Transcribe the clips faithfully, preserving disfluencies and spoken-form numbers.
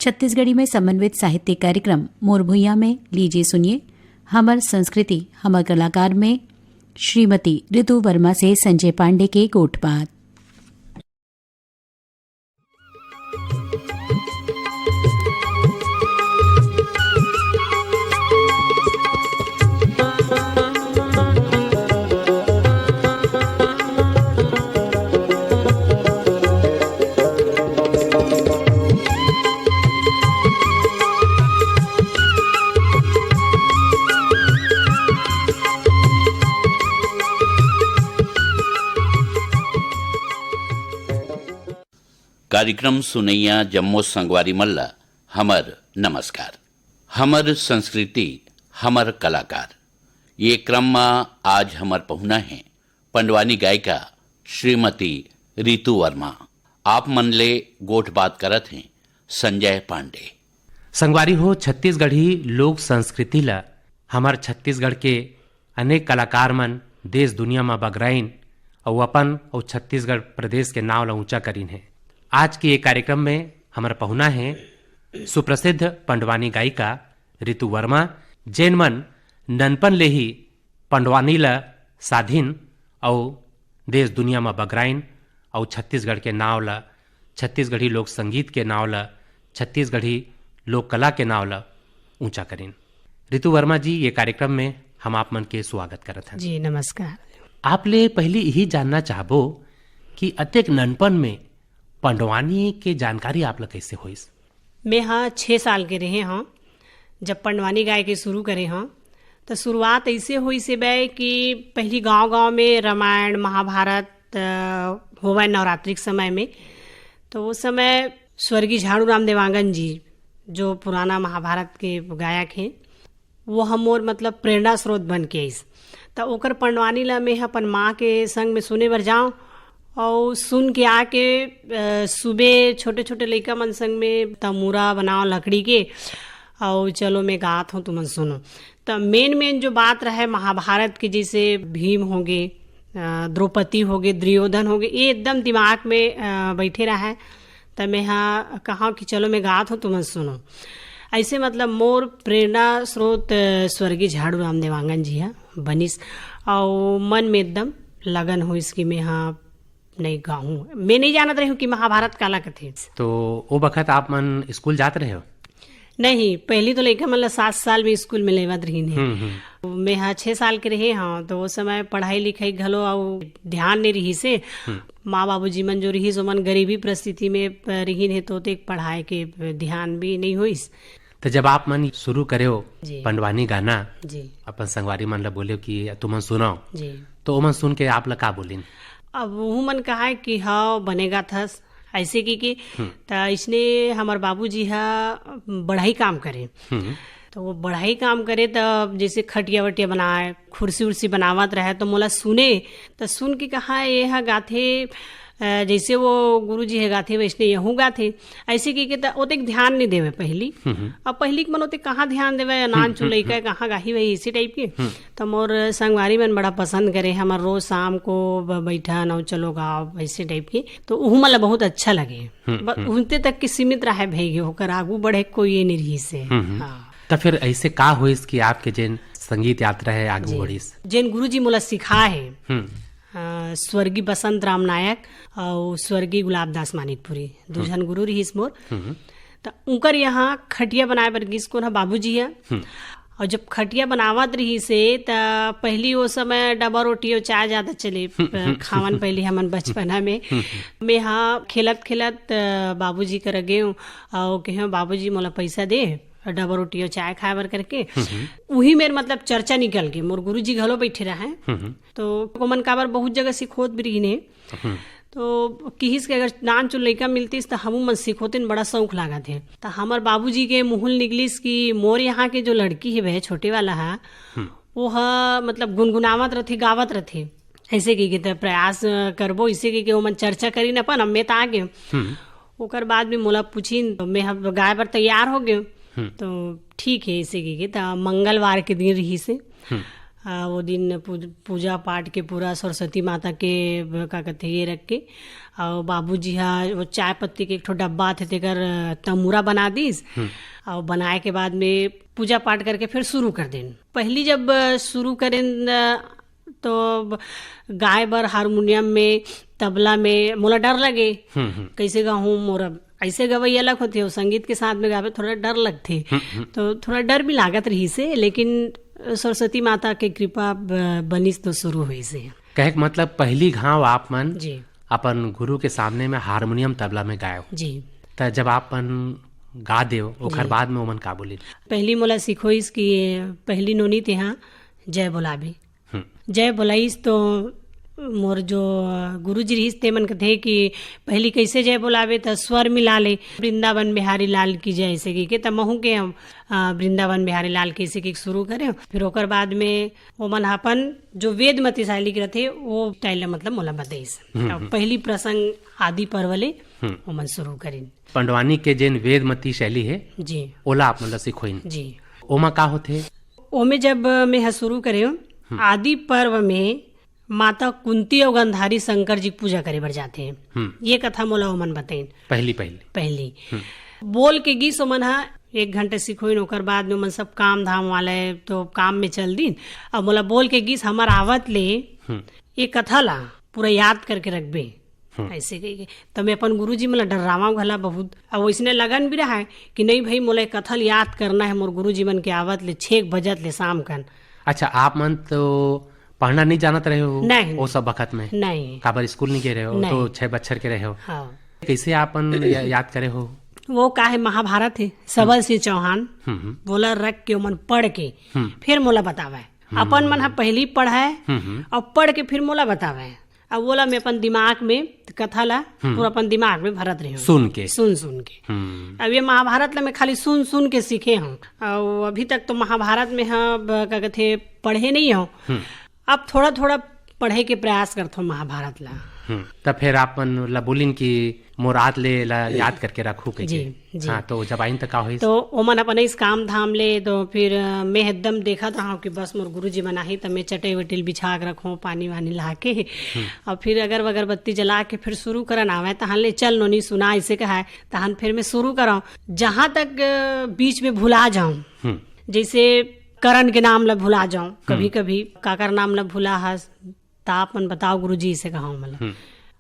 छत्तीसगढ़ी में समन्वित साहित्यिक कार्यक्रम मोर भुइयां में लीजिए सुनिए हमर संस्कृति हमर कलाकार में श्रीमती ऋतु वर्मा से संजय पांडे के गोठबात। कार्यक्रम सुनइया जम्मो संगवारी मन ल हमर नमस्कार। हमर संस्कृति, हमर कलाकार, ये क्रम म आज हमर पहुना हे पंडवानी गायिका श्रीमती रितु वर्मा। आप मन ले गोठ बात करत हें संजय पांडे। संगवारी हो, छत्तीसगढ़ी लोक संस्कृति ल हमर छत्तीसगढ़ के अनेक कलाकार मन देश दुनिया म बगराइन अउ अपन अउ छत्तीसगढ़ प्रदेश के नाव ल ऊंचा करिन हे। आज के ये कार्यक्रम में हमर पहुना हे सुप्रसिद्ध पंडवानी गायिका रितु वर्मा, जेन मन ननपन ले ही पंडवानी ल साधिन अउ देश दुनिया म बगराइन अउ छत्तीसगढ़ के नाव ल, छत्तीसगढ़ी लोक संगीत के नाव ल, छत्तीसगढ़ी लोक कला के नाव ल ऊंचा करिन। रितु वर्मा जी, ये कार्यक्रम में हम आप मन के स्वागत करत हन। जी, नमस्कार। आप ले पहली यही जानना चाहबो कि अतेक ननपन में पंडवानी के जानकारी आप ल कैसे होइस? मैं हा छः साल के रहे हौं, जब पंडवानी गाए के शुरू करे हौं, तो शुरुआत ऐसे होइस हे बे कि पहली गांव-गांव में रामायण, महाभारत, अ, होवय नवरात्रि के समय में, तो वो समय स्वर्गीय झाड़ू राम देवांगन जी, जो पुराना महाभारत के गायक हैं, वो ह मोर, मतलब, प्रेरणा स्रोत बन के आइस। त ओकर पंडवानी ल मैं ह अपन माँ के संग में सुने बर जांव अउ सुन के आके, अ, सुबे छोटे-छोटे लइका मन संग में तमूरा बनाओ लकड़ी के अउ चलो मैं गात हूँ, तुमन सुनो। त मेन मेन जो बात रहे महाभारत के, जैसे भीम होगे, अ, द्रौपदी होगे, दुर्योधन होगे, ये एकदम दिमाग में, अ, बैठे रहे। त मैं ह कहा कि चलो मैं गात हूँ, तुमन सुनो। ऐसे मतलब मोर प्रेरणा स्रोत, अ, स्वर्गीय झाड़ू राम देवांगन जी ह बनिस, अउ मन में एकदम लगन होइस कि मैं ह नहीं गाहूँ। मैं नहीं जानत रही हूँ कि महाभारत काला कथे। तो ओ बखत आप मन स्कूल जात रहे हो? नहीं, पहली तो लइका मन ला सात साल में स्कूल में लेवत रहिन हे। हम्म, हम्म। मैं हा छः साल के रहे, हाँ, तो वो समय पढ़ाई लिखाई घलो अउ ध्यान नहीं रहिस हे। हम्म। माँ बाबूजी मन जो रहिस, ओमन गरीबी परिस्थिति में, अ, रहिन हे, तो ओतेक पढ़ाई के ध्यान भी नहीं होइस। तो जब आप मन शुरू करे हो जी। पंडवानी गाना, जी। अपन संगवारी मन ला बोले हो कि तुमन सुनाओ, जी। तो ओमन सुन के आप ला का बोलिन? अब उहू मन कहा कि हाँ, बने गाथस, ऐसे कि, कि हम्म। त इसने हमर बाबूजी हा बढ़ई काम करे। हम्म। तो वो बढ़ई काम करे, त जैसे खटिया वटिया बनाए, खुर्सी उर्सी बनावत रहे, तो मोला सुने, त सुन के कहा, "ये हा गाथे, अ, जैसे वो गुरुजी हे गाथे, वैसने यहू गाथे।" ऐसे कहिके त ओतेक ध्यान नहीं देवे पहली। हम्म। अब पहली के मन ओतेक कहाँ ध्यान देवे, नान हम्म, चुन हम्म, लइका हम्म। कहाँ गाही वही, इसी टाइप के। हम्म। त मोर संगवारी मन बड़ा पसंद करे, हमर रोज शाम को ब-, बैठन अउ चलो गाओ, ऐसे टाइप के। तो उहू मन ला बहुत अच्छा लगे। हम्म, ब-, हम्म। उनते तक के सीमित रहे भई, ओकर आगू बढ़े कोई ये नहीं रहिस हे। हम्म, हम्म। हाँ। त फिर ऐसे का होइस कि आपके जेन संगीत यात्रा हे आगू जी। बढ़िस? जेन गुरुजी मोला सिखाए हे, हम्म। अ, स्वर्गीय बसंत राम नायक अउ स्वर्गीय गुलाब दास मानिकपुरी, दू हम्म। झन गुरु रहिस मोर। हम्म। त उंकर यहाँ खटिया बनाए बर गिस कोन ह, बाबूजी ह। हम्म। अउ जब खटिया बनावत रहिस हे, त पहली वो समय डबा रोटी अउ चाय ज्यादा चले, हम्म, अ, हम्म। खावन पहली हमन बचपना में। हम्म, हम्म। मैं हा खेलत खेलत, अ, बाबूजी करा गेंव अउ कहेंव, "बाबूजी, मोला पैसा दे, डबा रोटी अउ चाय खाए बर," करके। हम्म, हम्म। उही मेर मतलब चर्चा निकल गे, मोर गुरुजी घलो बैठे रहे। हम्म, हम्म। तो ओमन काबर बहुत जगह सिखोत भी रहिन हे। हम्म। तो किहिस के अगर नान चुन लइका मिलतिस त हमू मन सिखोतेन, बड़ा शौक लागत हे। त हमर बाबूजी के मुहुल निकलिस कि मोर यहाँ के जो लड़की हे बे, छोटे वाला हा, हम्म। वो ह मतलब गुनगुनावत रथे, गावत रथे। ऐसे कहिके त प्रयास, अ, करबो, इसे कहिके ओमन चर्चा करिन अपन, अब मैं त आ गेंव। हम्म। ओकर बाद में मोला पूछिन, तो मैं ह गाए बर तैयार हो गेंव। हम्म। तो ठीक हे, ऐसे कहिके त मंगलवार के दिन रहिस हे। हम्म। आ, वो दिन पू-, पूजा पाठ के पूरा सरस्वती माता के, ब-, का कहते, ये रख के, और बाबूजी हा वो चाय पत्ती के एक ठो डब्बा थे, तेकर, अ, तमूरा बना दीस। हम्म। और बनाए के बाद में पूजा पाठ करके फिर शुरू कर देन। पहली जब, अ, शुरू करेन, अ, तो ब-, गाए बर हारमोनियम में, तबला में मोला डर लगे। हम्म, हम्म। कैसे गाहूँ, मोर अब ऐसे गवई अलग होथे, वो संगीत के साथ में गावे, थोड़ा डर लगथे। हम्म, हम्म। तो थोड़ा डर भी लागत रहिसे, लेकिन सरस्वती माता के कृपा ब-, बनिस तो शुरू होइसे। कहे के मतलब, पहली घाव आप मन जी। अपन गुरु के सामने में हारमोनियम तबला में गायो। जी। त जब आप मन गा देव, ओकर जी। बाद में ओमन का बोलिन? पहली मोला सिखोइस कि पहली नोनी तेहा जय बोलाबे। हम्म। जय बोलाइस तो मोर जो गुरुजी रहिस, ते मन कथे कि पहली कैसे जय बोलाबे, त स्वर मिला ले, "वृंदावन बिहारी लाल की जय", ऐसे कहिके, त महू के हम, आ, "वृंदावन बिहारी लाल की", ऐसे कहिके शुरू करे। फिर ओकर बाद में ओमन ह अपन जो वेदमती शैली के रथे, वो स्टाइल ला मतलब मोला बतइस। हम्म, अब हम्म। पहली प्रसंग आदि पर्व ले हम्म। ओमन शुरू करिन। पंडवानी के जेन वेदमती शैली हे, जी। ओला आप मन ला सिखोइन। जी। ओमा का होथे? ओमे जब मैं ह शुरू करे हूँ, हम्म। आदि पर्व में माता कुंती अउ गंधारी शंकर जी के पूजा करे बर जाथे। हम्म। ये कथा मोला ओमन बतइन। पहली, पहली। पहली। हम्म। बोल के गीस ओमन ह एक घंटा सिखोइन, ओकर बाद में ओमन सब काम धाम वाले तो काम में चल दिन। अब मोला बोल के गीस, "हमर आवत ले हम्म। ये कथा ला पूरा याद करके रखबे।" हम्म। ऐसे कहिके। त मैं अपन गुरुजी मन ला डर्रावंव घला बहुत। अब वइसने लगन भी रहय कि नहीं भाई, मोला ये कथा ल याद करना हे, मोर गुरुजी मन के आवत ले छः बजत ले शाम कन। अच्छा, आप मन तो पढ़ना नहीं जानत रहे हो नहीं। वो सब बखत में? नहीं। काबर स्कूल नहीं गए रहे हो, नहीं। तो छह बच्छर के रहे हो। हाँ। कैसे आपन या-, याद करे हो? वो का हे, महाभारत हे, सबल हम्म। सिंह चौहान, हम्म, हम्म। बोला रख के ओमन पढ़ के, हम्म। फिर मोला बतावे। हम्म। अपन मन ह पहली पढ़ाए हम्म, हम्म। और पढ़ के फिर मोला बतावे। अब वोला मैं अपन दिमाग में कथा ला हम्म। पूरा अपन दिमाग में भरत रहे हूँ। सुन के। सुन, सुन के। हम्म। अब ये महाभारत ला मैं खाली सुन, सुन के सीखे हूँ। और अभी तक तो महाभारत में ह, ब-, का कथे, पढ़े नहीं हूँ। हम्म। अब थोड़ा, थोड़ा पढ़े के प्रयास करथो महाभारत ला। हम्म। तब फिर आप मन ला बोलिन कि मोर आत ले ला याद करके रखू कहिके। जी, जी। हाँ, तो जब आइन त का होइस? तो ओमन अपन इस काम धाम ले, तो फिर, अ, मैं एकदम देखत रहूं कि बस मोर गुरुजी मन आही, त मैं चटई वटील बिछा के रखूं, पानी वानी ला के। हम्म। और फिर अगर अगरबत्ती जला के फिर शुरू करन आवे, तहन ले चल नोनी सुना, इसे कहा है, तहन फिर मैं शुरू कराऊं। जहां तक, अ, बीच में भुला जाऊं, हम्म। जैसे करण के नाम ला भुला जाऊं, कभी हम्म। कभी काकर नाम ला भुला हस, त आप मन बताओ गुरुजी, इसे कहा मतलब। हम्म।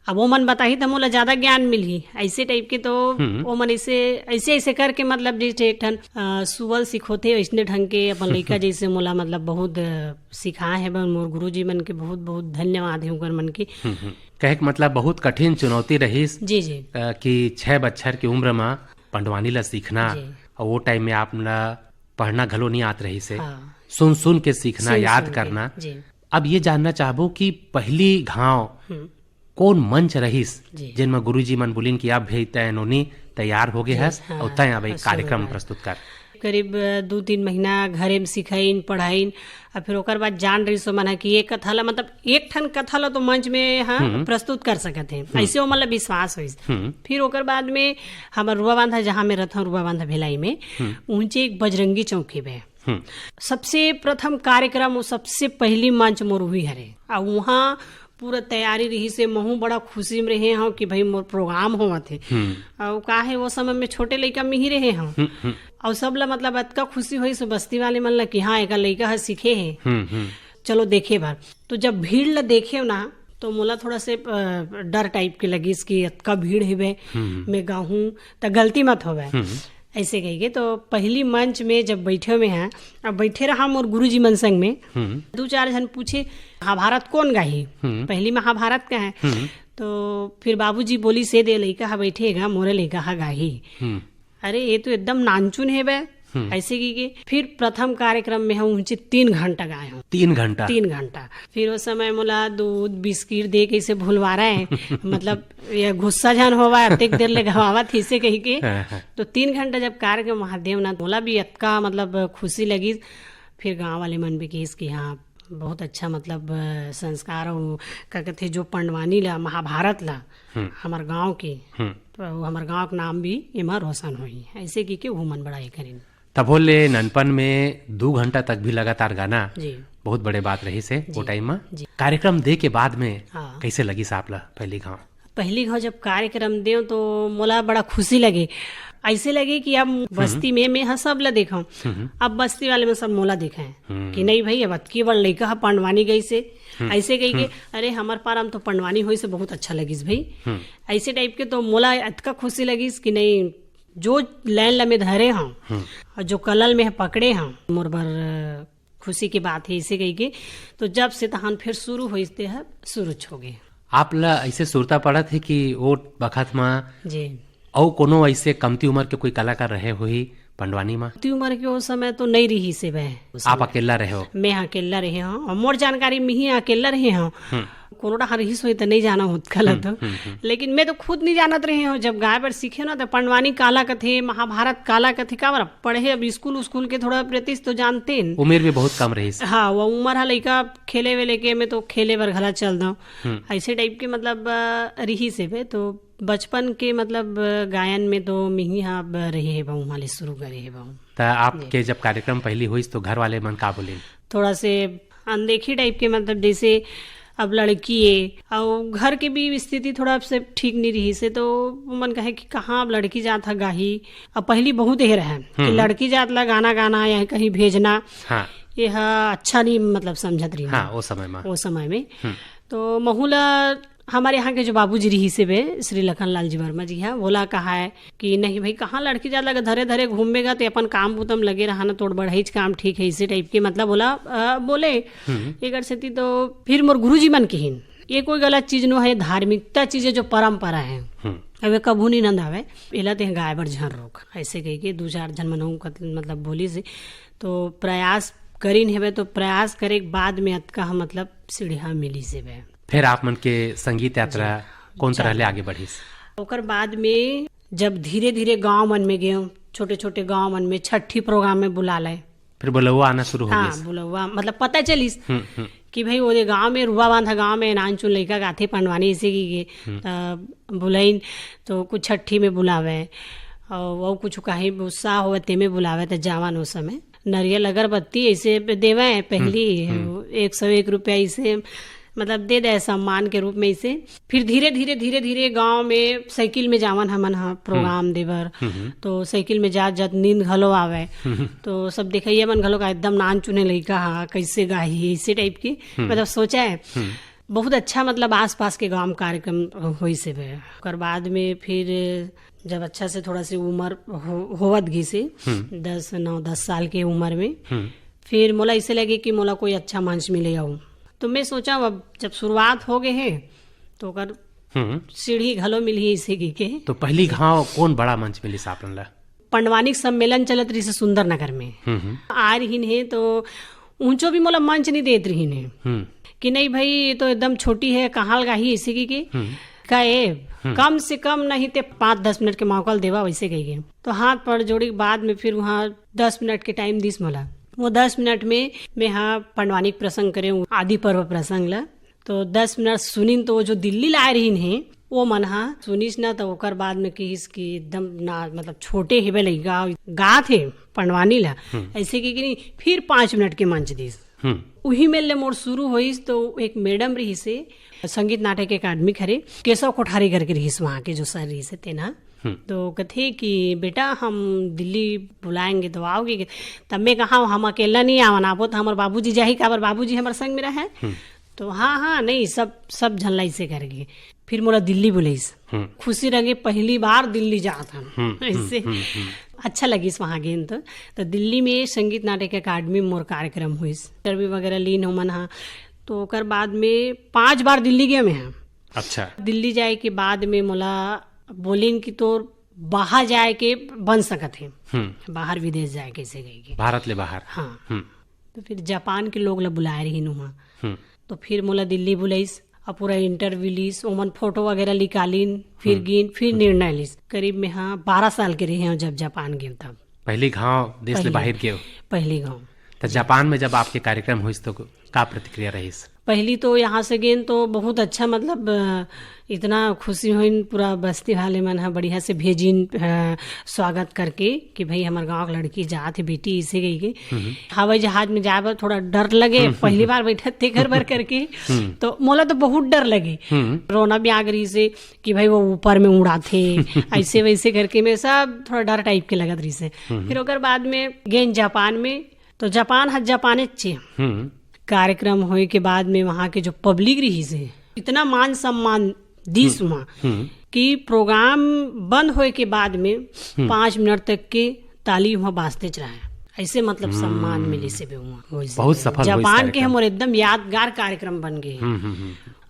अब वो मन बताही त मोला ज्यादा ज्ञान मिलही, ऐसे टाइप के तो हम्म। वो मन ऐसे, ऐसे, ऐसे करके मतलब जैसे एक ठन, अ, सुवल सिखोथे, वैसने ढंग के अपन लइका जैसे मोला मतलब बहुत, अ, सिखाए हे बन। मोर गुरुजी मन के बहुत, बहुत धन्यवाद हे उनकर मन के। हम्म, हम्म। कहे के मतलब बहुत कठिन चुनौती रहिस, जी, जी। अ, कि छह बच्छर की उम्र म पंडवानी ला सीखना, जी। और वो टाइम में आप ला पढ़ना घलो नहीं आत रहिस हे। हाँ। सुन, सुन के सीखना, सुन, याद सुन के, करना। जी। अब ये जानना चाहबो कि पहली घाव हम्म। कौन मंच रहिस, जी। जेन म गुरुजी मन बोलिन कि अब भई तैं नोनी तैयार हो गे जी, हस, हाँ, और तैं अब एक हाँ, कार्यक्रम शुरू प्रस्तुत कर। करीब, अ, दू तीन महीना घरे में सिखाइन, पढ़ाइन, और फिर ओकर बाद जान रहिस ओमन ह कि ये कथा ला, मतलब, एक ठन कथा ला तो मंच में, हाँ, हम्म। प्रस्तुत कर सकत हे। हम्म। ऐसे ओमन ला विश्वास होइस। हम्म। फिर ओकर बाद में हमर रुआ बांधा, जहाँ में रहथन, रुआ बांधा भिलाई में, हम्म। उंचे एक बजरंगी चौक हे बे। हम्म। सबसे प्रथम कार्यक्रम, वो सबसे पहली मंच मोर हुई हरे। आ उहाँ पूरा तैयारी रहिस हे, महू बड़ा खुशी में रहे हूँ कि भाई मोर प्रोग्राम होवत हे। हम्म। और का हे, वो समय में छोटे लइका में ही रहे हूँ। हम्म, हम्म। और सब ला मतलब अतका खुशी होइस बस्ती वाले मन ला कि हाँ, एकर लइका ह सीखे हे। हम्म, हम्म। चलो देखे बर। तो जब भीड़ ला देखे ना, तो मोला थोड़ा से, अ, डर टाइप के लगिस कि अतका भीड़ हेबे, हम्म। मैं गाहूँ त गलती मत होवे। हम्म। ऐसे कहिके तो पहली मंच में जब बैठे हुए हैं, अब बैठे रहा मोर गुरुजी मन संग में, हम्म। दू चार झन पूछे, "महाभारत कौन गाही?" हम्म। पहली महाभारत का है। हम्म। तो फिर बाबूजी बोलिस, "ए दे लइका ह बैठे गा, मोरे लइका ह गाही।" हम्म। अरे, ये तो एकदम नानचुन हे बे। हम्म। ऐसे कहिके फिर प्रथम कार्यक्रम में हम उंचे तीन घंटा गाए हूँ। तीन घंटा? तीन घंटा। फिर वो समय मोला दूध, बिस्किट दे के इसे भुलवा रहे हैं। मतलब, ये गुस्सा झन होवा, अतेक देर ले गवावत हे इसे कहिके। हाँ, हाँ। तो तीन घंटा जब कार्यक्रम वहाँ देव ना, मोला भी अतका, मतलब, खुशी लगिस। फिर गाँव वाले मन भी कहिस कि हाँ, बहुत अच्छा, मतलब, अ, संस्कार अउ का कथे, जो पंडवानी ला, महाभारत ला, हम्म। हमर गाँव के, हम्म। तो हमर गाँव के नाम भी एमा रोशन होही। ऐसे कहिके वो मन बड़ा ये करिन। तभो ले ननपन में दू घंटा तक भी लगातार गाना, जी। बहुत बड़े बात रहिस हे वो जी, टाइम में। जी। कार्यक्रम दे के बाद में हाँ। कैसे लगिस आप ला पहली घाव? पहली घाव जब कार्यक्रम देव तो मोला बड़ा खुशी लगे, ऐसे लगे कि अब बस्ती में मैं ह सब ला देखव, हम्म। अब बस्ती वाले में सब मोला देखे हम्म। कि नहीं भाई, अब अतकी बड़ लइका ह पंडवानी गइस हे, हम्म। ऐसे कही के, हम्म। अरे हमर पारा में तो पंडवानी होइस हे, बहुत अच्छा लगिस भाई, हम्म। ऐसे टाइप के। तो मोला अतका खुशी लगिस कि नहीं, जो लाइन ला मैं धरे हव हम्म। और जो कला ल मैं ह पकड़े हव, मोर बर खुशी के बात हे, ऐसे कही के। तो जब से तहान फिर शुरू होइस, ते ह शुरू हो गे। आप ला ऐसे सुरता पड़त हे कि वो बखत मा जी। अउ कोनो ऐसे कमती उम्र के कोई कलाकार रहे होही पंडवानी मा? कमती उम्र के वो समय तो नहीं रहिस हे बे। आप अकेला रहे हो? मैं अकेला रहे हव और मोर जानकारी में ही अकेला रहे हव। हम्म। कोनो डहर रहिस होही त नहीं जाना होत गलत हम्म, हो। हम्म, हम्म। लेकिन मैं तो खुद नहीं जानत रहे हव। जब गाय बर सीखे ना, तो पंडवानी काला कथे, महाभारत काला कथे, काबर पढ़े, अब स्कूल उस्कूल के थोड़ा प्रैक्टिस तो जानते हैं। उम्र भी बहुत कम रहिस। हाँ, वो उम्र हा लइका खेले वेले के, मैं तो खेले बर घला चल दव। हम्म। ऐसे टाइप के मतलब, अ, रहिस हे बे। तो बचपन के मतलब, अ, गायन में तो मिही हा अब रहे हे बहू, वहाँ ले शुरू करे हे बहू। त आपके जी। जब कार्यक्रम पहली होइस तो घर वाले मन का बोलिन? थोड़ा से अनदेखी टाइप के, मतलब जैसे अब लड़की हे और घर के भी स्थिति थोड़ा से ठीक नहीं रहिस हे, तो मन कहे कि कहाँ अब लड़की जात ह गाही। अब पहली बहुत ये रहे कि हम्म। लड़की जात ला गाना गाना या कहीं भेजना, हाँ। ये ह अच्छा नहीं मतलब समझत रही हाँ, मैं। वो समय में। वो समय में। हम्म। तो महू ला हमर यहाँ के जो बाबूजी रहिस हे बे, श्री लखन लाल जी वर्मा जी हा, वोला कहा है कि नहीं भाई, कहाँ लड़की जात ला धरे धरे घूमेगा, ते अपन काम बुता म लगे रहा ना, तोर बढ़ईच काम ठीक हे, इसे टाइप के मतलब वोला, अ, बोले। हम्म। एकर सेती तो फिर मोर गुरुजी मन किहिन, ये कोई गलत चीज नो हे, धार्मिकता चीज हे, जो परंपरा हे, हम्म। अब ये कभू नहीं नंदावे, एला ते गाय बर झन रोक, ऐसे कह के दू चार झन मन मतलब बोलिस हे। तो प्रयास करिन हेबे, तो प्रयास करे के बाद में अतका ह मतलब सीढ़िया मिलिस हेबे। फिर आप मन के संगीत यात्रा जी। कौन तरह ले चलो। आगे बढ़िस? ओकर बाद में जब धीरे-धीरे गांव मन में गेंव, छोटे-छोटे गांव मन में छठी प्रोग्राम में बुला ले। फिर बुलवा आना शुरू हो हाँ, गइस। बुलवा, मतलब पता चलिस हम्म, हम्म। कि भाई ओदे गांव में, रुआ बांधा गांव में नान चुन लइका गाथे पंडवानी इसे की गे। हम्म। त बुलाइन तो कुछ छठी में बुलावे, और वो कुछ कहीं उत्साह होवे ते में बुलावे, त जावन ओ समय। नरियल अगरबत्ती ऐसे देवे पहली, हम्म, हम्म। एक सौ एक रुपया ऐसे मतलब दे दे सम्मान के रूप में इसे। फिर धीरे धीरे, धीरे धीरे गांव में साइकिल में जावन हमन ह प्रोग्राम हम्म। देबर। हम्म, हम्म। तो साइकिल में जात जात नींद घलो आवे। हम्म। तो सब देखइया मन घलो का एकदम नान चुने लइका हा, कैसे गाही, इसे टाइप की हम्म। मतलब सोचा है। हम्म। बहुत अच्छा मतलब आसपास के गांव में कार्यक्रम होइस हेबे। ओकर बाद में फिर जब अच्छा से थोड़ा से उम्र हो-, होवत गिस हे, हम्म। दस, नौ, दस साल के उम्र में, हम्म। फिर मोला इसे लगे कि मोला कोई अच्छा मंच मिले आऊ। तो मैं सोचा अब जब शुरुआत हो गए हे, तो ओकर हम्म। सीढ़ी घलो मिलही इसे की के। तो पहली घाव कौन बड़ा मंच मिलिस आप मन ला? पंडवानिक सम्मेलन चलत रहिस हे सुंदर नगर में। हम्म, हम्म। आ रहिन हे तो ऊंचो भी मोला मंच नहीं देत रहिन हे हम्म। कि नहीं भाई, ये तो एकदम छोटी है, कहाँ लगाही इसे की के। हम्म। का ए, हम्म। कम से कम नहीं ते पाँच दस मिनट के मौका ल देवा, वैसे कही के। तो हाथ पर जोड़ी के बाद में फिर वहाँ दस मिनट के टाइम दिस मोला। वो दस मिनट में मैं हा पंडवानिक प्रसंग करे, आदि पर्व प्रसंग ला। तो दस मिनट सुनिन, तो वो जो दिल्ली लाए रहिन हे, वो मन हा सुनिस ना, तो ओकर बाद में किहिस कि एकदम ना, मतलब छोटे हेबे लइका, गात हे पंडवानी ला, हम्म। ऐसे की कि नहीं, फिर पाँच मिनट के मंच दिस। हम्म। उही मेर ले मोर शुरू होइस, तो एक मैडम रहिस हे, संगीत नाटक अकादमी खरे, केशव कोठारी करके रहिस, वहाँ के जो सर रहिस हे तेना। हम्म। तो कथे कि बेटा, हम दिल्ली बुलाएंगे तो आओगे? तब मैं कहा, हम अकेला नहीं आवन, आबो तो हमर बाबूजी जाही, काबर बाबूजी हमर संग में रहे। हम्म। तो हाँ, हाँ, नहीं, सब, सब झन ला इसे करके। फिर मोला दिल्ली बुलाइस। हम्म। खुशी रंगे पहली बार दिल्ली जात हन। हम्म, हम्म, ऐसे हम्म, हम्म। अच्छा लगिस वहाँ गेन तो। तो दिल्ली में संगीत नाटक अकादमी में मोर कार्यक्रम होइस। इंटरव्यू वगैरह लीन हो मन हा। तो ओकर बाद में पाँच बार दिल्ली गए मैं हा। अच्छा। दिल्ली जाए के बाद में मोला बोलिन कि तोर बाहर जाए के बन सकत हे। हम्म। बाहर विदेश जाए कैसे गई के। भारत ले बाहर। हाँ। हम्म। तो फिर जापान के लोग ला बुलाए रहिन उहाँ। हम्म। तो फिर मोला दिल्ली बुलाइस, और पूरा इंटरव्यू लीस, ओमन फोटो वगैरह निकालिन, फिर हम्म। गिन, फिर हम्म। निर्णय लीस। करीब में हाँ बारह साल के रहे हूँ जब जापान गेव तब। पहली घाव देश ले पहली, बाहर गेव? पहली घाव। तो जापान में जब आपके कार्यक्रम होइस तो का प्रतिक्रिया रहिस? पहली तो यहाँ से गेन तो बहुत अच्छा, मतलब, अ, इतना खुशी होइन, पूरा बस्ती वाले मन ह बढ़िया से भेजिन, अ, स्वागत करके कि भाई, हमर गाँव के लड़की जात हे बेटी, इसे कहिके। हवाई जहाज में जाए बर थोड़ा डर लगे, पहली बार बैठत तेकर बर करके। तो मोला तो बहुत डर लगे। रोना भी आग रही से कि भाई, वो ऊपर में उड़ाथे, ऐसे वैसे करके मैं सब थोड़ा डर टाइप के लगत रही से। फिर ओकर बाद में गेन जापान में, तो जापान ह जापाने चे। कार्यक्रम होए के बाद में वहाँ के जो पब्लिक रही से, इतना मान सम्मान दिस वहाँ कि प्रोग्राम बंद होए के बाद में पाँच मिनट तक के ताली वहाँ बाजते रहे। ऐसे, मतलब, सम्मान मिले से भी वहाँ। वैसे बहुत सफल होइस जापान के कार्यक्रम। हमर एकदम यादगार कार्यक्रम बन गए।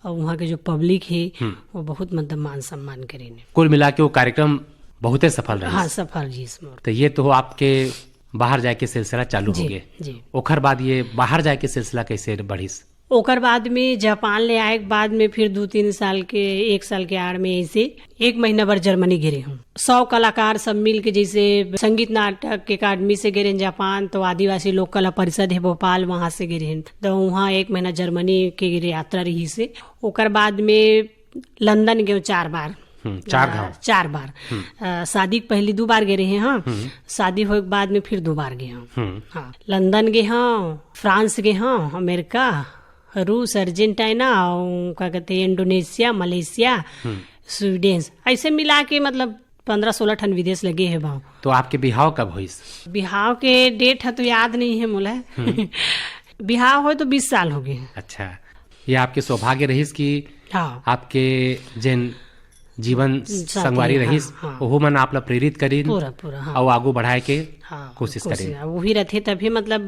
और वहाँ के जो पब्लिक है, वो बहुत, मतलब, मान सम्मान करेने। कुल मिला के वो कार्यक्रम बहुते सफल रहिस। हाँ, सफल जी, इस मोर। तो ये तो आपके बाहर जाए के सिलसिला चालू हो जी, गए। जी। ओकर बाद ये बाहर जाए के सिलसिला कैसे बढ़िस? ओकर बाद में जापान ले आए के बाद में फिर दू तीन साल के, एक साल के आड़ में ऐसे एक महीना भर जर्मनी गे रहे हूँ। सौ कलाकार सब मिल के, जैसे संगीत नाटक एकेडमी से गे रहे जापान, तो आदिवासी लोक कला परिषद है भोपाल, वहाँ से गे रहे, तो वहाँ एक महीना जर्मनी के यात्रा रही से। ओकर बाद में लंदन गए चार बार। हम्म, चार अ, घाव। चार बार। अ, शादी के पहली दो बार गए रहे, हाँ। शादी होए के बाद में फिर दो बार गए, हाँ। हाँ, लंदन गए, हाँ, फ्रांस गए, हाँ, अमेरिका, रूस, अर्जेंटीना, और का कहते हैं, इंडोनेशिया, मलेशिया, स्वीडन, ऐसे मिला के, मतलब, पन्द्रह सोलह ठन विदेश लगे है भाव। तो आपके बिहाव कब होइस? बिहाव के डेट है तो याद नहीं है मोला। बिहाव होए तो बीस साल हो गए हैं। अच्छा, ये आपके सौभाग्य रहिस कि हाँ। आपके जेन जीवन साथी, संगवारी हाँ, रहिस, हाँ। ओहू मन आप ला प्रेरित करिन पूरा, पूरा, हाँ। अउ आगू बढ़ाए के हाँ, कोशिश कोशिश, करिन। अब वही रथे तभी, मतलब,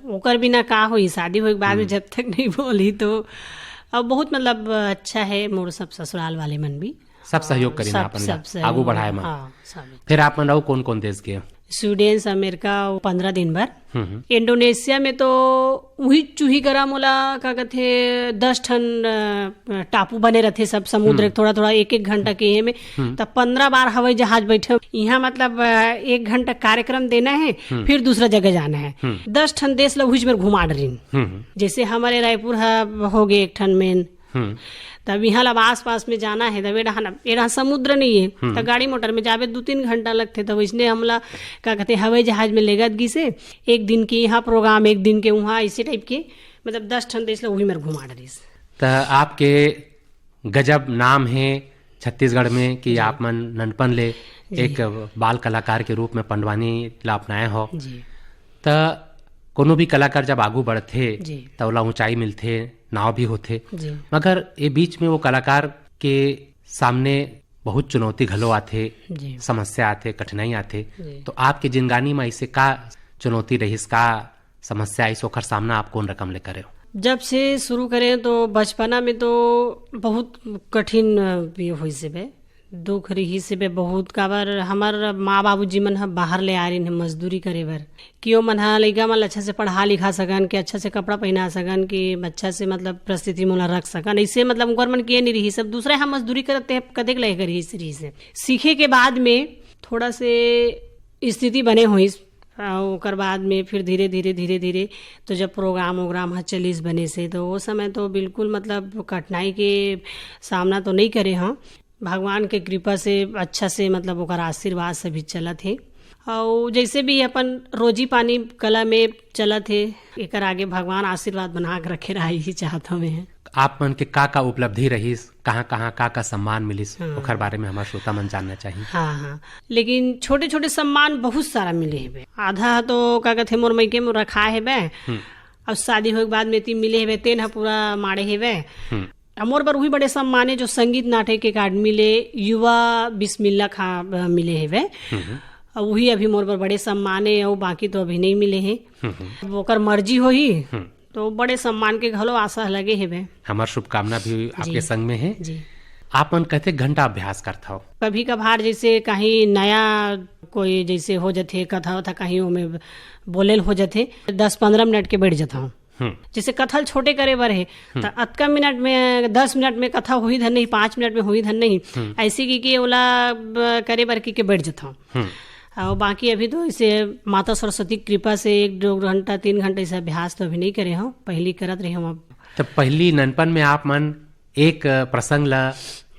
ओकर बिना का होई? शादी होए के बाद में जब तक नहीं बोली तो, अब बहुत, मतलब, अच्छा है, मोर सब ससुराल वाले मन भी। सब सहयोग करिन सब, आपन ला सब सहयोग, आगू बढ़ाए म। हाँ, सब। फिर आप मन अउ कौन-कौन देश गए? स्वीडन से अमेरिका पन्द्रह दिन भर। हम्म, हम्म। इंडोनेशिया में तो उही चूही गरा मोला, का कथे, दस ठन, अ, टापू बने रथे, सब समुद्र हम्म। थोड़ा-थोड़ा एक-एक घंटा के ये में। हम्म। तब पन्द्रह बार हवाई जहाज बैठे। यहाँ, मतलब, अ, एक घंटा कार्यक्रम देना है, हम्म। फिर दूसरा जगह जाना है। हम्म। दस ठन देश ला उहीच में घुमा डरिन। हम्म, हम्म। जैसे हमारे रायपुर ह-, हो गए एक ठन मेन। हम्म। तब यहाँ ला आस पास में जाना है, तब ए डहान, ए डहान समुद्र नहीं है, हम्म। तो गाड़ी मोटर में जाबे दू तीन घंटा लगथे। तब इसने हमला, का कहते, हवाई जहाज में लेगत गिसे, एक दिन के यहाँ प्रोग्राम, एक दिन के वहाँ, इसी टाइप के, मतलब, दस ठन देश ला वही मेर घुमा डरिस। त आपके गजब नाम है छत्तीसगढ़ में कि जी। आप मन ननपन ले जी। एक बाल कलाकार के रूप में पंडवानी ला अपनाए हो। जी। त कोनो भी कलाकार जब आगू बढ़थे, जी। त ओला ऊंचाई मिलथे, नाव भी होथे। जी। मगर ये बीच में वो कलाकार के सामने बहुत चुनौती घलो आथे, जी। समस्या आथे, कठिनाई आथे। जी। तो आपके जिंदगानी में ऐसे का चुनौती रहिस, का समस्या आइस, ओखर सामना आप कौन रकम ले करे हो? जब से शुरू करें तो बचपना में तो बहुत कठिन, अ, ये होइस हे बे। दुख रिहिस हे बे बहुत, काबर हमर माँ बाबूजी मन ह बाहर ले आए रहिन हे मजदूरी करे बर, कि ओ मन ह लइका मन ल अच्छा से पढ़ा लिखा सकन, कि अच्छा से कपड़ा पहिना सकन, कि अच्छा से, मतलब, परिस्थिति मोला रख सकन। ऐसे, मतलब, उनकर मन के नहीं रहिस, सब दूसरा यहाँ मजदूरी करत हे, कतेक लगे करिस रिहिस हे। सीखे के बाद में थोड़ा से स्थिति बने होइस, आ, ओकर बाद में फिर धीरे, धीरे, धीरे, धीरे तो जब प्रोग्राम वोग्राम ह चलिस बने से, तो वो समय तो बिल्कुल, मतलब, कठिनाई के सामना तो नहीं करे हंव। भगवान के कृपा से अच्छा से, मतलब, ओकर आशीर्वाद से भी चलत हे। अउ जैसे भी अपन रोजी पानी कला में चलत हे, एकर आगे भगवान आशीर्वाद बना के रखे रहा, यही चाहत हवे हैं। आप मन के का का उपलब्धि रहिस, कहाँ कहाँ का का सम्मान मिलिस, हाँ। ओखर बारे में हमार श्रोता मन जानना चाहिए। हाँ, हाँ, लेकिन छोटे छोटे सम्मान बहुत सारा मिले हेबे। आधा तो, का कहते, मोर मइके में रखा हेबे, हम्म। और शादी होए के बाद में ती मिले हेबे, तेन ह पूरा माड़े हेबे। हम्म। अउ मोर बर उही बड़े सम्मान हे जो संगीत नाटक अकादमी ले युवा बिस्मिल्ला खा, अ, मिले हेबे। हम्म। अउ उही अभी मोर बर बड़े सम्मान हे, अउ बाकी तो अभी नहीं मिले हे। हम्म। अब ओकर मर्जी होही, हम्म। तो बड़े सम्मान के घलो आशा लगे हेबे। हमार शुभकामना भी आपके जी। संग में हे। जी। आप मन कतेक घंटा अभ्यास करथव? कभी कभार जैसे कहीं नया कोई जैसे हो जथे, कथा वथा कहीं ओमे बोलेल हो जथे, दस पन्द्रह मिनट के बैठ जथव। हम्म। जैसे कथा ल छोटे करे बर हे, हम्म। त अतका मिनट में, दस मिनट में कथा होही धन नहीं, पाँच मिनट में होही धन नहीं, हम्म। ऐसे की के ओला ब-, करे बर की के बैठ जथव। हम्म। और बाकी अभी तो इसे माता सरस्वती की कृपा से एक दो घंटा, तीन घंटा इसे अभ्यास तो अभी नहीं करे हंव, पहली करत रहे हंव, अब त पहिली ननपन में आप मन एक प्रसंग ला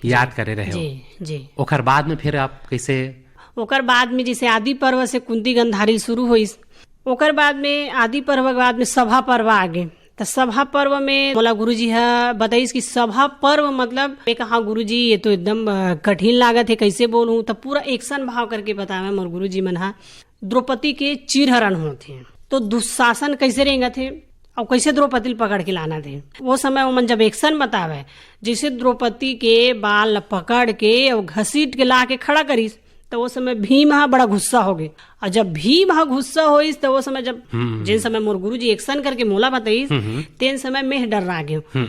याद करे रहे हो। जी, जी। ओकर बाद में फिर आप कैसे? ओकर बाद में जैसे आदि पर्व से कुंती गंधारी शुरू होइस, ओकर बाद में आदि पर्व के बाद में सभा पर्व आ गे। त सभा पर्व में मोला गुरुजी ह बताइस कि सभा पर्व मतलब, मैं कहा, "हाँ गुरुजी, ये तो एकदम, अ, कठिन लागत हे, कैसे बोलूं?" त पूरा action भाव करके बतावे मोर गुरुजी मन ह। द्रौपदी के चीरहरण होत हे, तो दुशासन कैसे रेंगत हे अउ कैसे द्रौपदी ल पकड़ के लानत हे, वो समय ओमन जब action बतावे, जैसे द्रौपदी के बाल ल पकड़ के अउ घसीट के ला के खड़ा करिस, त वो समय भीम ह बड़ा गुस्सा हो गे। अउ जब भीम ह गुस्सा होइस, त वो समय जब, हम्म। जेन समय मोर गुरुजी action करके मोला बताइस, हम्म, हम्म। तेन समय मैं डर्रा गेंव। हम्म।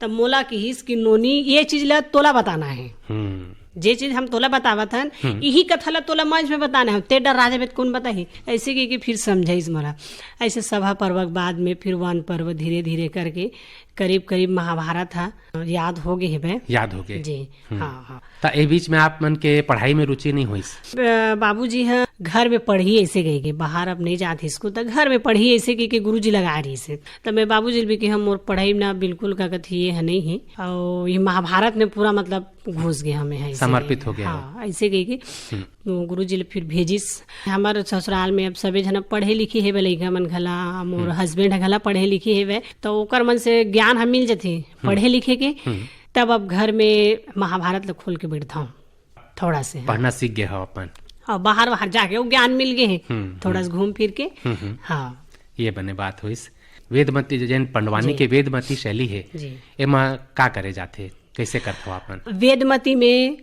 त मोला किहिस कि नोनी, ये चीज ला तोला बताना हे। हम्म। जे चीज हम तोला बतावत हन, हम्म। इही कथा ला तोला मंच में बताना हे, ते डर्रा जाबे त कोन बताही? ऐसे कहिके फिर समझाइस मोला। ऐसे सभा पर्व के बाद में फिर वन पर्व धीरे-धीरे करके करीब-करीब महाभारत ह याद हो गे हेबे। याद हो गे। जी, हम्म। हाँ, हाँ। त ए बीच में आप मन के पढ़ाई में रुचि नहीं होइस? अ, बाबूजी ह घर में पढ़ही ऐसे कहिके, बाहर अब नहीं जात हे स्कूल, त घर में पढ़ही ऐसे कहिके गुरुजी लगा रहिस हे। त मैं बाबूजी ल भी कि हम, मोर पढ़ाई में ना बिल्कुल का कथे ये ह नहीं हे, अउ ये महाभारत में पूरा मतलब घुस गे हमें है, ऐसे समर्पित कहिके। हो गए हो। हाँ, ऐसे कहिके हम्म। वो गुरुजी ल फिर भेजिस। हमर ससुराल में अब सबे झन पढ़े लिखे हेबे, लइका मन घला, मोर हम्म। husband ह घला पढ़े लिखे हेबे, त ओकर मन से ज्ञान ह मिल जथे हम्म। पढ़े लिखे के। हम्म। तब अब घर में महाभारत ल खोल के बैठथंव थोड़ा से। पढ़ना सीख गए हो अपन। हाँ, बाहर, बाहर जाके वो ज्ञान मिल गए हे। हम्म, थोड़ा हम्म। से घूम फिर के। हम्म, हम्म। हाँ। ये बने बात होइस। वेदमती, जेन पंडवानी जी। के वेदमती शैली हे, जी। एमा का करे जाथे, कैसे करथो आप मन? वेदमती में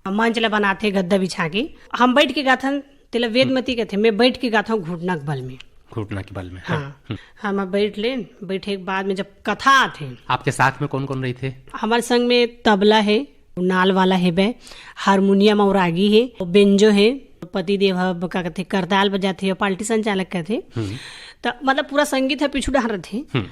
मंच ला बनाथे गद्दा बिछा के, हम बैठ के गाथन, तेला वेदमती कथे, मैं बैठ के गाथंव घुटना के बल में। घुटना के बल में, हाँ। हाँ। हम्म। हम बैठ लेन, बैठे के बाद में जब कथा आथे। आपके साथ में कौन-कौन रहिथे? हमर संग में तबला हे, नाल वाला हेबे, हारमोनियम अउ रागी हे, बेंजो हे, पति देव ह, का कथे, करताल बजाथे अउ पार्टी संचालक कथे। हम्म। त मतलब पूरा संगीत ह पीछू डहर रथे। हम्म।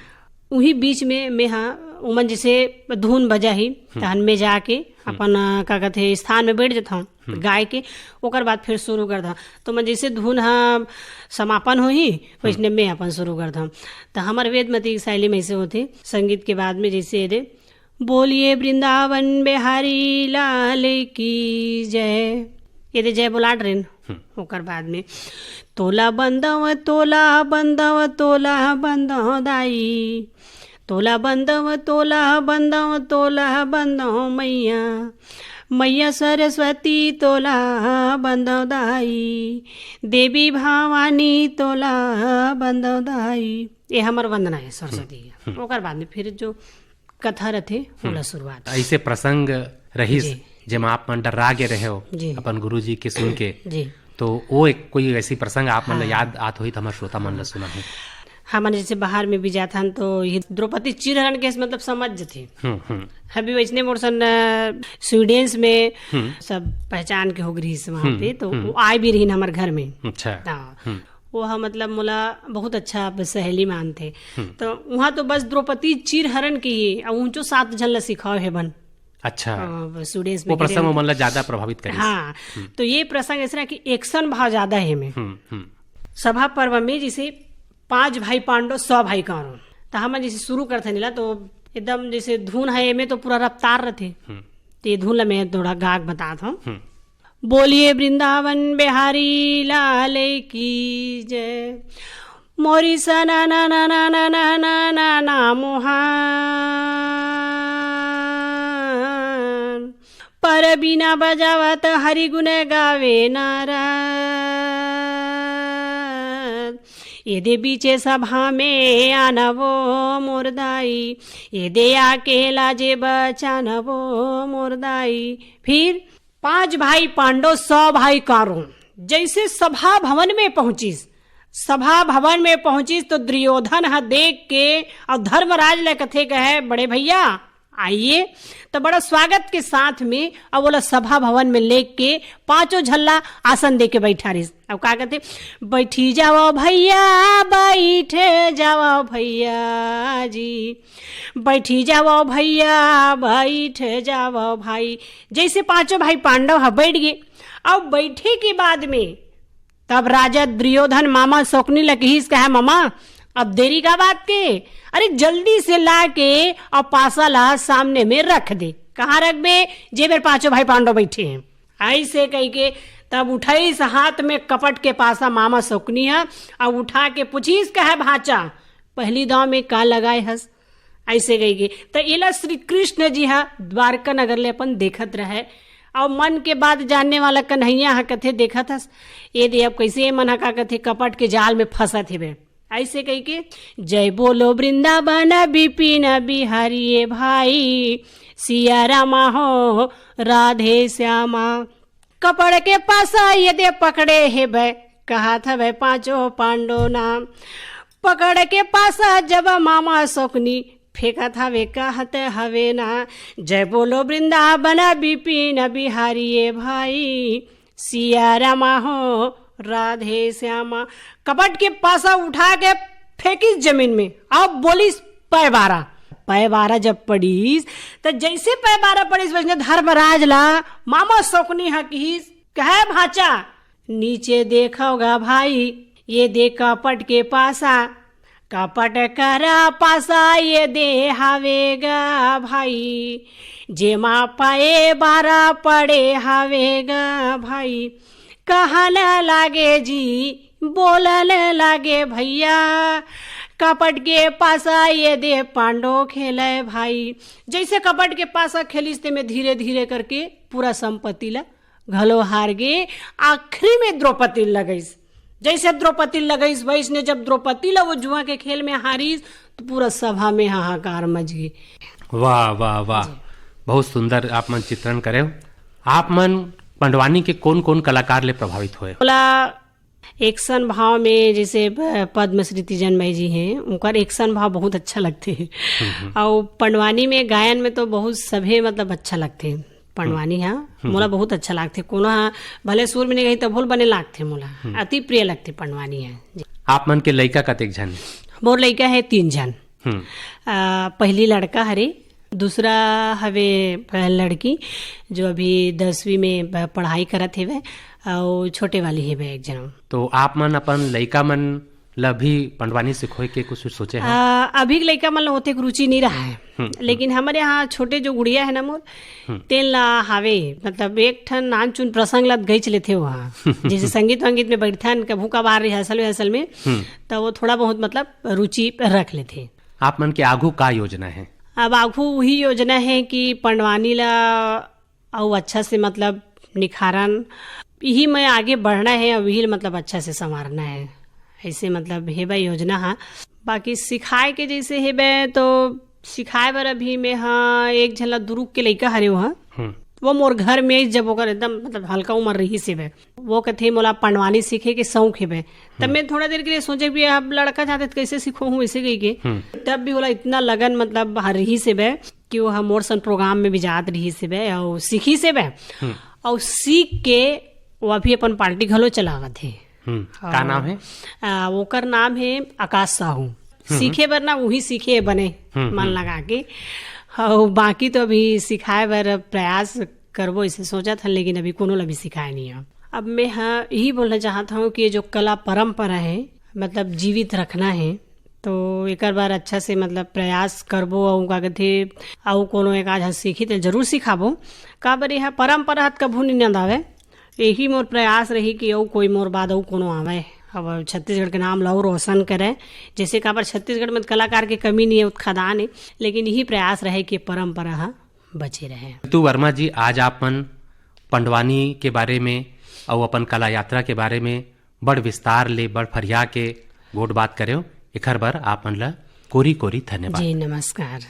उही बीच में मैं हा, ओमन जैसे धुन बजाही, हम्म। तहन मैं जाके हम्म। अपन, अ, का कथे, स्थान में बैठ जथंव, हम्म। गाय के, ओकर बाद फिर शुरू कर दथंव। तो मैं जैसे धुन ह समापन होही, हम्म। वैसने मैं अपन शुरू कर दथंव। त हमर वेदमती के शैली में ऐसे होथे, संगीत के बाद में जैसे ये दे, "बोलिए वृंदावन बिहारी लाल की जय", ये दे जय बोलाट रेन। हम्म। ओकर बाद में, "तोला बंदव, तोला बंदव, तोला बंदव दाई, तोला बंदव, तोला बंदव, तोला बंदव मैया, मैया सरस्वती तोला बंदव दाई, देवी भवानी तोला बंदव दाई।" ये हमर वंदना हे सरस्वती के। हम्म। ओकर बाद में फिर जो कथा रथे, हम्म। ओला शुरुआत। ऐसे प्रसंग रहिस, जी। जेमा आप मन डर्रा गे रहे हो, जी। अपन गुरुजी के सुन के। जी। तो वो एक कोई ऐसी प्रसंग आप मन ला हाँ। याद आत होही, त हमर श्रोता मन ला सुनाहू। हमन जैसे बाहर में भी जाथन, तो ये द्रौपदी चीरहरण के मतलब समझ जथे। हम्म, हम्म। अभी वैसने मोर सन, अ, स्वीडेन में हम्म। सब पहचान के हो गई वहाँ हम्म, पे, तो हम्म। वो आए भी रहिन हमर घर में। अच्छा। हाँ। हम्म। वो ह मतलब मोला बहुत अच्छा अब सहेली मानथे। हम्म। तो वहाँ तो बस द्रौपदी चीरहरण के ही, अउ ऊंचो सात झन ला सिखाओ हेबन। अच्छा। अ, स्वीडेन में वो प्रसंग गिरे। वो मन ला ज्यादा प्रभावित करिस। हाँ, हम्म। तो ये प्रसंग ऐसा कि action भाव ज्यादा हे में। हम्म, हम्म। सभा पर्व में जैसे पांच भाई पांडव, सौ भाई कौरव, तो हम जैसे शुरू करथे नीला, तो एकदम जैसे धुन है, एमे तो पूरा रफ्तार रथे। हम्म। तो ये धुन ला मैं थोड़ा गा के बतात हूँ। हम्म। बोलिए वृंदावन बिहारी लाल की जय। मोरी सना ना ना ना ना ना ना ना ना मोहन, पर बिना बजावत हरि गुण गावे नारद। एदे बीचे सभा में आनवो मोर दाई, एदे आके लाजे बचानवो मोर दाई। फिर पांच भाई पांडव, सौ भाई कौरव, जैसे सभा भवन में पहुंचिस, सभा भवन में पहुंचिस तो दुर्योधन ह देख के अउ धर्मराज ल कथे कहे, "बड़े भैया आइए।" तो बड़ा स्वागत के साथ में अब ओला सभा भवन में लेके पांचों झन ला आसन दे के बैठारिस। अब का कहते, "बैठी जाओ भैया, बैठ जाओ भैया जी, बैठी जाओ भैया, बैठ जाओ भाई।" जैसे पांचों भाई पांडव ह बैठ गए। अब बैठे के बाद में तब राजा दुर्योधन मामा शकुनि ल किहिस, कहे, "मामा, अब देरी का बात के, अरे जल्दी से ला के अउ पासा ला सामने में रख दे। कहाँ रखबे? जे मेर पांचों भाई पांडव बैठे हैं। ऐसे कह के तब उठाइस हाथ में कपट के पासा मामा सौकनी ह, अउ उठा के पूछिस, "कहे भांचा, पहली दांव में का लगाए हस?" ऐसे कह के त एला श्री कृष्ण जी ह द्वारका नगर ले अपन देखत रहे, अउ मन के बात जानने वाला कन्हैया ह कथे, "देखत हस, ये दे अब कैसे ये मन ह का कथे कपट के जाल में फंसत हेबे।" ऐसे कह के, "जय बोलो वृंदावन बिपिन बिहारी ये भाई, सिया रामा हो राधे श्यामा।" कपड़ के पासा ये दे पकड़े हेबे, कहत हवे पांचों पांडो ना। पकड़ के पासा जब मामा सौकनी फेंकत हवे, कहत हवे ना, "जय बोलो वृंदावन बिपिन बिहारी ये भाई, सिया रामा हो राधे श्यामा।" कपट के पासा उठा के फेंकिस जमीन में, अब बोलिस, "पैबारा।" पैबारा जब पड़िस, त जैसे पैबारा पड़िस, वैसने धर्मराज ला मामा सौकनी ह किहिस, "कहे भांचा, नीचे देखव गा भाई, ये दे कपट के पासा, कपट करा पासा ये दे हावे गा भाई, जेमा पैबारा पड़े हावे गा भाई।" कहन लागे जी, बोलन लागे भैया, "कपट के पासा ये दे पांडो खेले भाई।" जैसे कपट के पासा खेलिस, तेमे धीरे धीरे करके पूरा संपत्ति ला घलो हार गे। आखिरी में द्रौपदी ल लगइस, जैसे द्रौपदी ल लगइस, वैसने जब द्रौपदी ला वो जुआ के खेल में हारिस, तो पूरा सभा में हाहाकार मच गे। वाह, वाह, वाह। बहुत सुंदर आप मन चित्रण करे हो। आप मन पंडवानी के कौन-कौन कलाकार ले प्रभावित होए? ओला एक्शन भाव में जैसे प-, पद्मश्री तीजन मई जी हैं, उनकर एक्शन भाव बहुत अच्छा लगथे। हम्म, हम्म। अउ पंडवानी में गायन में तो बहुत सभे मतलब अच्छा लगथे। पंडवानी हा मोला बहुत अच्छा लागथे। कोनो हा भले सुर में नहीं गई तभो ले बने लागथे मोला। हम्म। अति प्रिय लगथे पंडवानी हा। जी। आप मन के लइका कतेक झन? मोर लइका है तीन झन। हम्म। आ, पहली लड़का हरे, दूसरा हवे लड़की जो अभी दसवीं में ब-, पढ़ाई करत हेवे, अउ छोटे वाली हेवे एक झन। तो आप मन अपन लइका मन ल भी पंडवानी सिखोए के कुछ सोचे हव? आ, अभी के लइका मन ल ओतेक रुचि नइ रहय, हम्म, हम्म। लेकिन हमर यहाँ छोटे जो गुड़िया है ना मोर, हम्म। तेन ला हावे, मतलब एक ठन नान चुन प्रसंग ला गईच लेथे वहाँ। जैसे संगीत वंगीत में बैठथन, कभू कभार रिहर्सल विहर्सल में, हम्म। त वो थोड़ा बहुत मतलब रुचि रख लेथे। आप मन के आघू का योजना है? अब आघू वही योजना है कि पंडवानी ला अउ अच्छा से मतलब निखारन, इही में आगे बढ़ना है, अउ इही ल मतलब अच्छा से संवारना है। ऐसे मतलब हेबे योजना हा। बाकी सिखाए के जैसे हेबे तो सिखाए बर अभी में हा एक झन ला दुरुग के लइका हरे, वो हा। हम्म। वो मोर घर में जब ओकर एकदम मतलब हल्का उम्र रहिस हेबे, वो कथे, "मोला पंडवानी सीखे के शौक हेबे।" तब मैं थोड़ा देर के लिए सोचे भी अब लड़का चाहते तो कैसे सीखो हूँ ऐसे कह के। हम्म। तब भी ओला इतना लगन मतलब रहिस हेबे कि वो हा मोर सन प्रोग्राम में भी जात रहिस हेबे अउ सीखिस हेबे। हम्म। अउ सीख के वो अभी अपन पार्टी घलो चलावत हे। हम्म। का अउ, नाम है? आ, ओकर नाम है आकाश साहू। हम्म। सीखे बर ना उही सीखे बने हम्म, मन हम्म। लगा के। अउ बाकी तो अभी सिखाए बर प्रयास करबो इसे सोचत हन, लेकिन अभी कोनो ला भी सिखाए नहीं है। अब मैं हा यही बोलना चाहत हूँ कि ये जो कला परंपरा है, मतलब जीवित रखना है, तो एकर बर अच्छा से मतलब प्रयास करबो। अउ का कथे, अउ कोनो एक आध झन सीखी त जरूर सिखाबो। काबर ये हा परंपरा ह कभू नहीं नंदावे। यही मोर प्रयास रही कि अउ कोई मोर बाद अउ कोनो आवे, अब छत्तीसगढ़ के नाम ला अउ रोशन करे। जैसे काबर छत्तीसगढ़ में कलाकार के कमी नहीं है, उत्खदान है, लेकिन यही प्रयास रहे कि परंपरा ह बचे रहे। रितु वर्मा जी, आज आप मन पंडवानी के बारे में अउ अपन कला यात्रा के बारे में बड़ विस्तार ले, बड़ फरिया के गोठ बात करेव, एखर बर आप मन ला कोरी कोरी धन्यवाद। जी, नमस्कार।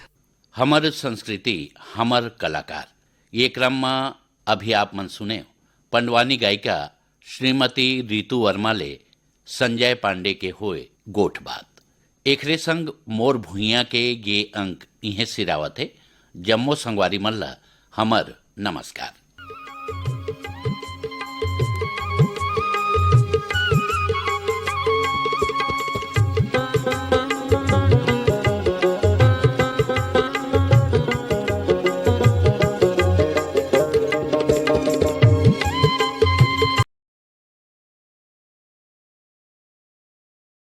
हमर संस्कृति, हमर कलाकार, ये क्रम म अभी आप मन सुनेव पंडवानी गायिका श्रीमती रितु वर्मा ले संजय पांडे के होए गोठ बात। एखरे संग मोर भुइयां के ये अंक इहें सिरावत हे। जम्मो संगवारी मन ल हमर नमस्कार।